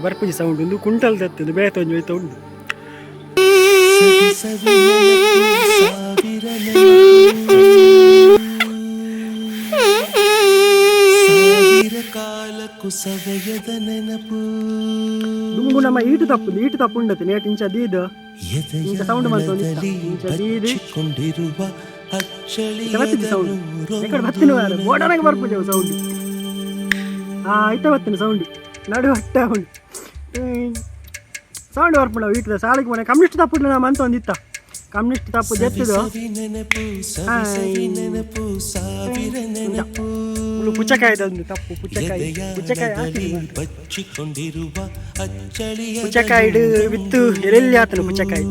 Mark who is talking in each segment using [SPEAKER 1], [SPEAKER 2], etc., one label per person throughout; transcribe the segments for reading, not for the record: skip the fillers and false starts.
[SPEAKER 1] ಬರ್ಪುಜಿ sound ಉಂದು quintal ದತ್ತದು ಬೇತೆ ಒಂಜಿ ಹೋಯ್ತಾ ಉಂಡು.
[SPEAKER 2] ಸವಿ ನೆನಪು ಸಾವಿರ ನೆನಪು ಸಾವಿರ ಕಾಲಕ್ಕೂ ಸವೆಯದ ನೆನಪು.
[SPEAKER 1] ದುಂಬು ನಮ್ಮ ಈಟು ತಪ್ಪು ಈಟು ತಪ್ಪು ಉಂಡತೆ ನೇಟ್ ಇಂಚ ದೀದ್ ಇಂಚ ಸೌಂಡ್ ಮಲ್ತೊಂದಿತ್ತ.
[SPEAKER 2] ಎದೆಯಾಳದಲ್ಲಿ
[SPEAKER 1] ಇಂಚ ದೀದ್
[SPEAKER 2] ಬಚ್ಚಿಕೊಂಡಿರುವ
[SPEAKER 1] ಇತ್ತೆ ಬತ್ತಿದ್ದಿ
[SPEAKER 2] ಅಚ್ಚಳಿಯದ
[SPEAKER 1] ಸೌಂಡ್ ಎಕಡೆ ಬತ್ತಿನ ಬೋಡನಾಗ ಬರ್ಪುಜಿ ಅವು ಸೌಂಡ್. ಆ ಇತ್ತೆ ಬತ್ತಿನ ಸೌಂಡ್ ನಡು ಅಟ್ಟ ಉಂಡು ಸೌಂಡ್ ಬರ್ಪುಂಡು ಅವು ಈಟದ ಸಾಲಿಗೆ ಪೋನೆ ಕಮ್ಯುನಿಸ್ಟ್ ತಪ್ಪು ನಮ್ಮ ಅಂತ ಒಂದಿತ್ತ ಕಮ್ಯುನಿಸ್ಟ್ ತಪ್ಪು ಜೆತ್ತದು.
[SPEAKER 2] ಸವಿ ನೆನಪು ಸವಿ ಸವಿ ನೆನಪು ಸಾವಿರ ನೆನಪು.
[SPEAKER 1] ಮುಳ್ಳು ಪುಚ್ಚಕಾಯ್ದ ಒಂದು ತಪ್ಪು ಪುಚ್ಚಕಾಯಿ ಪುಚ್ಚಕಾಯಿ
[SPEAKER 2] ಎದೆಯಾಳದಲ್ಲಿ
[SPEAKER 1] ಹಾಕಿದ್ವಿ ಮಾತ್ರ.
[SPEAKER 2] ಬಚ್ಚಿಕೊಂಡಿರುವ ಅಚ್ಚಳಿಯದ
[SPEAKER 1] ಪುಚ್ಚಕಾಯಿಡ್ ವಿತ್ತು ಎಲ್ಲೆಲ್ಲಿ ಆತನ ಪುಚ್ಚಕಾಯಿ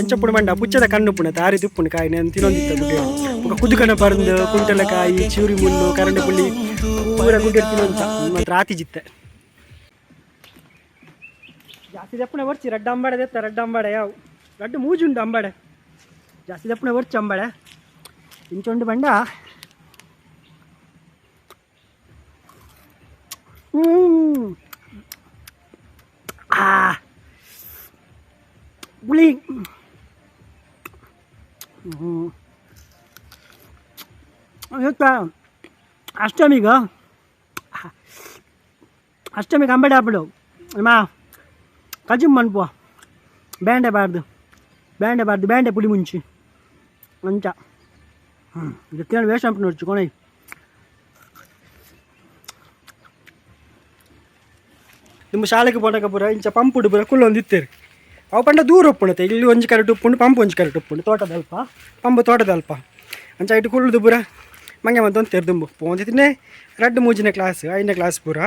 [SPEAKER 1] ಎಂಚಪ್ಪುಡು ಮಂಡ ಪುಚ್ಚದ ಕಣ್ಣು ಪುಣ ತಾರಿ ತುಪ್ಪುಂಡು ಕಾಯಿ ನಾನು ತಿನ್ನೊಂದಿತ್ತ ಗುಡ್ಡೆ ಬೊಕ ಕುದುಕನ ಪರಂದು ಕುಂಟಲಕಾಯಿ ಚೂರಿ ಮುಳ್ಳು ಕರಂಡೆ ಪುಳ್ಳಿ ಪೂರ ಗುಡ್ಡೆ ತಿನ್ನೊಂತ ಮಾತ್ರ ಆತಿ ಜಿತ್ತೆ ಜಾಸ್ತಿ ದಪ್ಪಣೆ ಬರ್ಚಿ ರಡ್ಡ ಅಂಬಾಡೆ ದೆತ್ತ ರಡ್ಡ ಅಂಬಾಡೆ ಯಾವ ರಡ್ಡು ಮೂಜುಂಡು ಅಂಬಾಡೆ ಜಾಸ್ತಿ ದಪ್ಪಣೆ ಬರ್ಚಿ ಅಂಬಾಡೆ ಇಂಚೊಂಡು ಬಂಡ. ಹ್ಮ್ ಆ ಪುಳಿ. ಹ್ಮ್ ಇವತ್ತ ಅಷ್ಟಮಿಗ ಅಷ್ಟಮಿಗೆ ಅಂಬಡೆ ಆಪಡು ಮಾ ಕಜಿಮ್ ಮನ್ಪುವ ಬ್ಯಾಂಡೆ ಬಾರ್ದು ಬ್ಯಾಂಡೆ ಬಾರ್ದು ಬ್ಯಾಂಡೆ ಪುಳಿ ಮುಂಚಿ ಅಂಚ. ಹ್ಞೂ ಜೊತೆ ವೇಷ ನೋಡ್ಚು ಕೊನೆ ನಿಮ್ಮ ಶಾಲೆಗೆ ಪೋನಗ ಪೂರ ಇಂಚ ಪಂಪುಡು ಪೂರ ಕುಲ್ಲೊಂದಿತ್ತೇರು ಅವು ಪಂಡ ದೂರ ಉಪ್ಪುಣತೆ ಇಲ್ಲಿ ಒಂಜಿ ಕರೆಕ್ಟ್ ಉಪ್ಪುಂಡು ಪಂಪ್ ಒಂಜಿ ಕರೆಕ್ಟ್ ಉಪ್ಪುಂಡು ತೋಟದಲ್ಪ ಪಂಪ್ ತೋಟದಲ್ಪ ಅಂಚ ಇಟ್ಟು ಕುಳ್ಳುದು ಪೂರ ಮಂಗೆ ಮಂತೊಂದು ತೆರ್ದುಂಬು ಪೋಂದಿತ್ತಿನೇ ರಡ್ಡ್ ಮೂಜಿನ ಕ್ಲಾಸ್ ಐದನೇ ಕ್ಲಾಸ್ ಪೂರ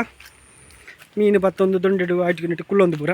[SPEAKER 1] ಮೀನು ಬತ್ತೊಂದು ದೊಂಡೆಡು ಆಯ್ತು ಕುಲ್ಲೊಂದು ಪೂರ.